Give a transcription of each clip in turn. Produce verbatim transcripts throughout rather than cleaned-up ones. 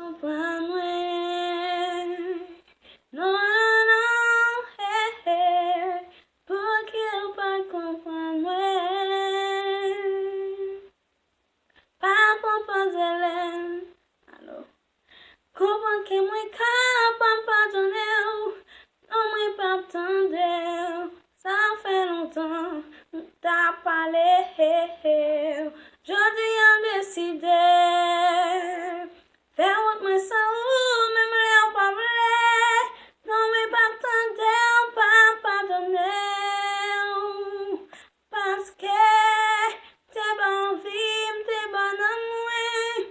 Konprann mwen. Non, non, non, he, he. Pouki w pa konprann mwen? Pa pran pòz elèv. Alo. Konprann ke mwen kapab padone w. Non, mwen p ap tande w. Sa fè lontan m t ap pale. Jodi a m deside fè wout mwen san ou, menm lè w pa vle. Non, mwen p ap tande w, p ap padone w. Paske te ban vi m, te ban nanm mwen,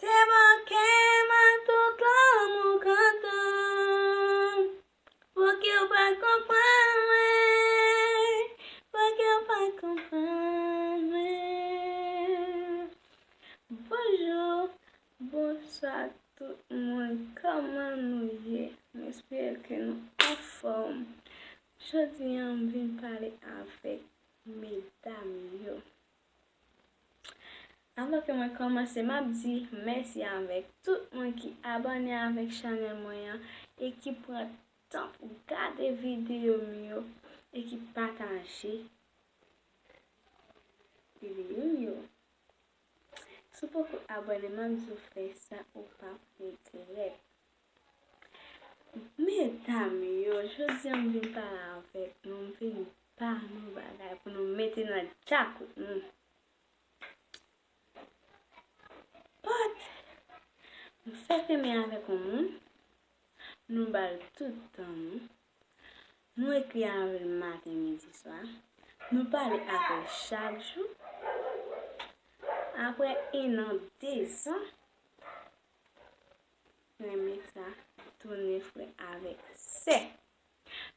te ban kè m ak tout lanmou kontan. Pouki w pa konprann mwen? Pouki w pa konprann mwen? Bonjou, bonswa tout moun, kòman nou ye? M espere ke nou anfòm. Jodi a, m vin pale avèk medam yo. Anvan ke mwen kòmanse, m ap di mèsi avèk tout moun ki abòne avèk chanèl mwen an e ki pran tan pou gade videyo m yo e ki pataje videyo m yo. Si w poko abòne, m ap di w fè sa, ou p ap regrèt. Medam yo, jodi a m vin pale avèk nou, m vin ba nou bagay pou nou mete nan djakout nou. But, nou fèk renmen avèk yon moun, nou ba l tout tan nou, nou ekri avè l maten, midi, swa, nou pale avè l chak jou. Apre en an, dezan, renmen sa tounen frè avèk sè.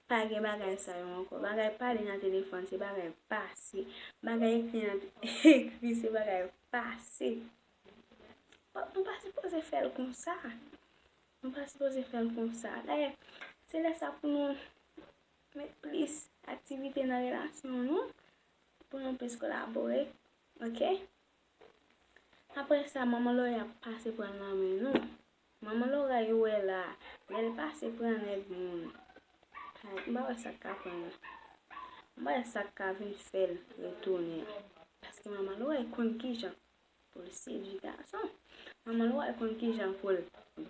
Pa gen bagay sa yo ankò. Bagay pale nan telefòn, se bagay pase. Bagay ekri nan ekri, se bagay pase. Bon, nou pa sipoze fè l konsa. Nou pa sipoze fè l konsa. Dayè, se lè sa pou nou met plis aktivite nan relasyon nou, pou nou plis kolabore. Oke? Apre sa, manman Lori ap pase pran l nan men nou. Manman Lori ou wè la, lè l pase pran nèg moun, m pa wè sa k ka pran l. M pa wè sa k ka vin fè l retounen an. Paske manman Lori konn kijan pou l sedui gason. Manman Lori konn kijan pou l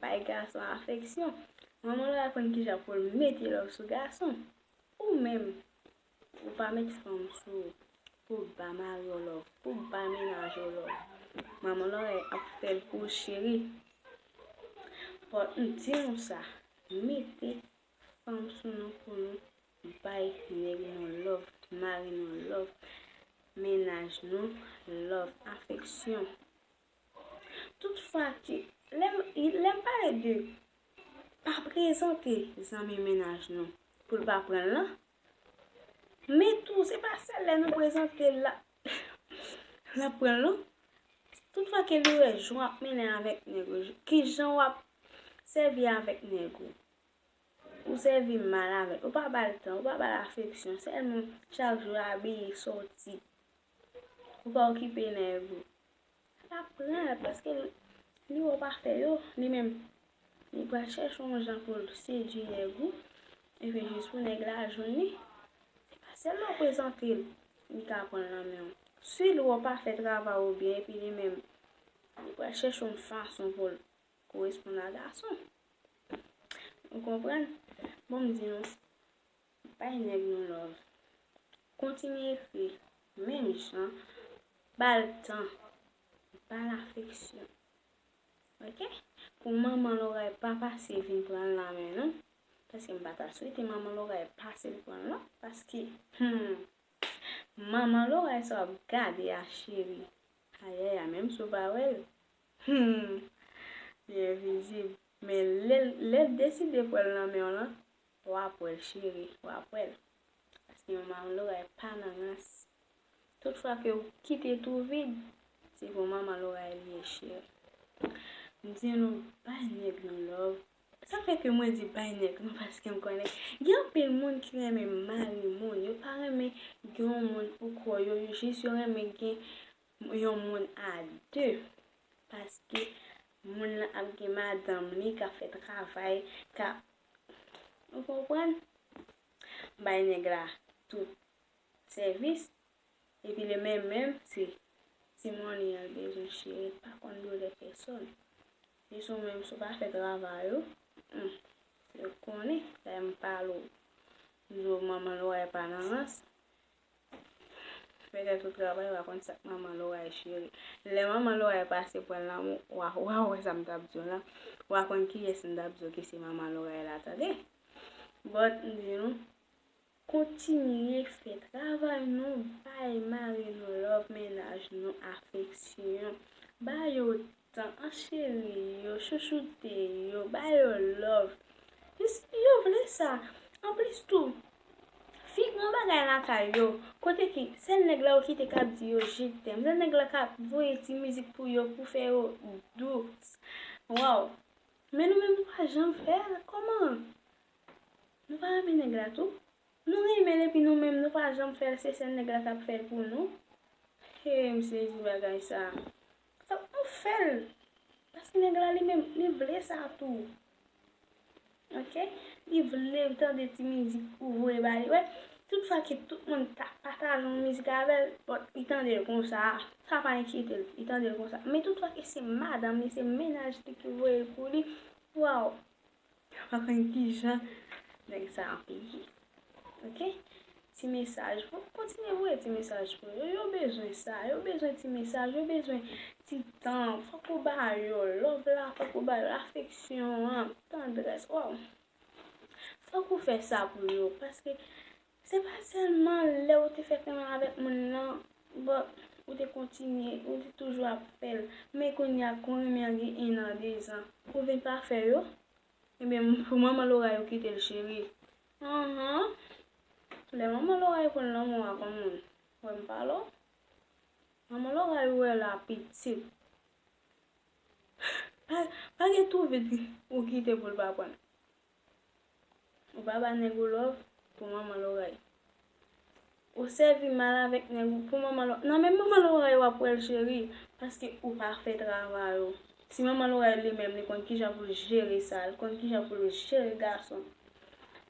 bay gason afeksyon. Manman Lori konn kijan pou l mete love sou gason. Ou menm, ou pa met fanm sou ou pou ba mari w love, pou ba mennaj ou love. Manman Lori ap fè l pou ou, cheri. But m di nou sa, mete fanm sou nou pou nou bay nèg nou love, mari nou love, mennaj nou love, afeksyon. Tout fwa ke, lè m, lè m pale de pa prezante zanmi mennaj nou pou l pa pran l lan, men tou, se pa sèl lè nou prezante l la, l ap pran l non. Tout fwa ke li wè jan w ap mennen avèk nèg ou, kijan w ap sèvi avèk nèg ou, ou sèvi mal avè l, ou pa ba l tan, ou pa ba l afeksyon, sèlman chak jou abiye, sòti, ou pa okipe nèg ou. L ap pran l, paske li wè w pa fè yo, li menm, li pral chèche yon jan pou l sedui nèg ou, epi jis pou nèg la jwenn li. Se pa sèl lè w prezante l, li ka pran l nan men w. Si l wè w pa fè travay ou byen, epi li menm, li pral chèche yon fason pou l koresponn a gason. Ou konprann? Bon, m di nou, bay nèg nou love. Kontinye ekri menm jan, ba l tan, ba l afeksyon. Oke? Pou manman Loray pa pase vin pran l nan men nou, paske m pa ta swete manman Loray pase l pran l non, paske, hmm, manman Loray sa w ap gade a, cheri. Ayayay, menm si w pa wè l, hmm, li envizib. Men lè l, lè l deside pran l nan men w lan, w ap wè l, cheri, w ap wè l. Paske manman Loray pa nan rans. Tout fwa ke w kite tou vid, se pou manman Loray li ye, cheri. M di nou, bay nèg nou love. Sa fè ke mwen di bay nèg nou, paske m konnen gen anpil moun ki renmen mari moun. Yo pa renmen gen yon moun pou kò yo, yo jis yo renmen gen yon moun a de. Paske Moun nan ap gen madanm li k ap fè travay, k ap, ou konprann? Bay nèg la tout sèvis. Epi li menm menm, se ti money an l bezwen cheri, l pa konn doulè pèsòn. Jis ou menm, si w pa fè travay ou, hmm, se w konnen, lè m pale w, m di w manman Loray pa nan rans. Fè tèt ou travay, w a konn sa k manman Loray cheri. Lè manman Loray pase pran lanmou, w a, w a wè sa m t ap di w la. W a konn kiyès m t ap di w ki se manman Loray la, tande. But, m di nou, kontinye fè travay nou, bay mari nou love, mennaj nou afeksyon. Ba yo tan, cheri yo, chouchoute yo, ba yo love. Jis yo vle sa. Anplis tou, fi gen yon bagay lakay yo, kote ki sèl nèg la yo kite k ap di yo je t'aime, sèl nèg la k ap voye ti mizik pou yo, pou fè yo dous. Waw. Men nou menm nou pa janm fè l. Kòman? Nou pa renmen nèg la tou? Nou renmen l epi nou menm nou pa janm fè l, se sèl nèg la k ap fè l pou nou. He, m sezi bagay sa. Fòk nou fè l. Paske nèg la li menm, li vle sa tou. Oke? Li vle tande ti mizik ou voye ba li. Wè, tout fwa ke tout moun ta pataje yon mizik avè l, but li tande l konsa. Sa pa enkyete l, li tande l konsa. Men tout fwa ke se madanm li, se mennaj li ki voye l pou li, waw. Pa konn kijan nèg sa ap ye. Oke? Ti mesaj. Fòk kontinye voye ti mesaj pou yo. Yo bezwen sa. Yo bezwen ti mesaj. Yo bezwen ti tan. Fòk ou ba yo love la. Fòk ou ba yo afeksyon an, tandrès. Waw. Fòk ou fè sa pou yo. Paske se pa sèlman lè ou te fè konnen avèk moun nan, but ou te kontinye, ou te toujou ap fè l. Men kounye a, kon renmen an gen en an, de zan, ou vin pa fè yo. Ebyen, pou manman Loray ou kite l, cheri. Anhan. Lè manman Loray konn lanmou a, kòman? Wè m pale w. Manman Loray ou wè la pitit. Pa, pa gen twouve ou kite pou l pa pran. Ou pa ba nèg ou love pou manman Loray. Ou sèvi mal avèk nèg ou pou manman Loray. Nan men manman Loray w ap wè l cheri, paske ou pa fè travay ou. Si manman Loray li menm, li konn kijan pou l jere sa, li konn kijan pou l jere gason,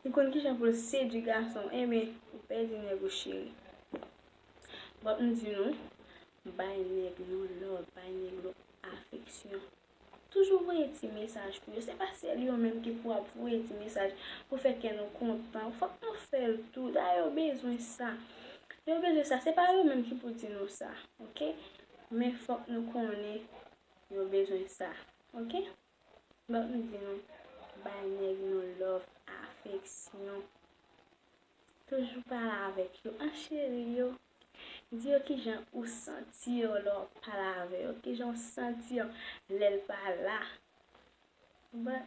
li konn kijan pou l sedui gason, enben, ou pèdi nèg ou cheri. But m di nou, bay nèg nou love, bay nèg nou afeksyon. Toujou voye ti mesaj pou yo. Se pa sèl yo menm ki pou ap voye ti mesaj pou fè kè nou kontan. Fòk nou fè l tou. Dayè yo bezwen sa. Yo bezwen sa. Se pa yo menm ki pou di nou sa. Oke? Men fòk nou konnen yo bezwen sa. Oke? But m di nou, bay nèg nou love, afeksyon. Toujou pale avèk yo, ancheri yo. Di yo kijan ou santi w lè w ap pale avè yo, kijan w santi w lè l pa la. But,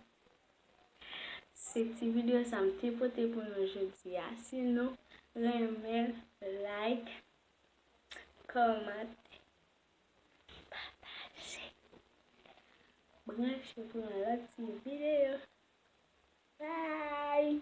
se ti videyo sa m te pote pou nou jodi a. Si nou renmen l, like, kòmante, pataje. Branche pou yon lòt ti videyo. Bye!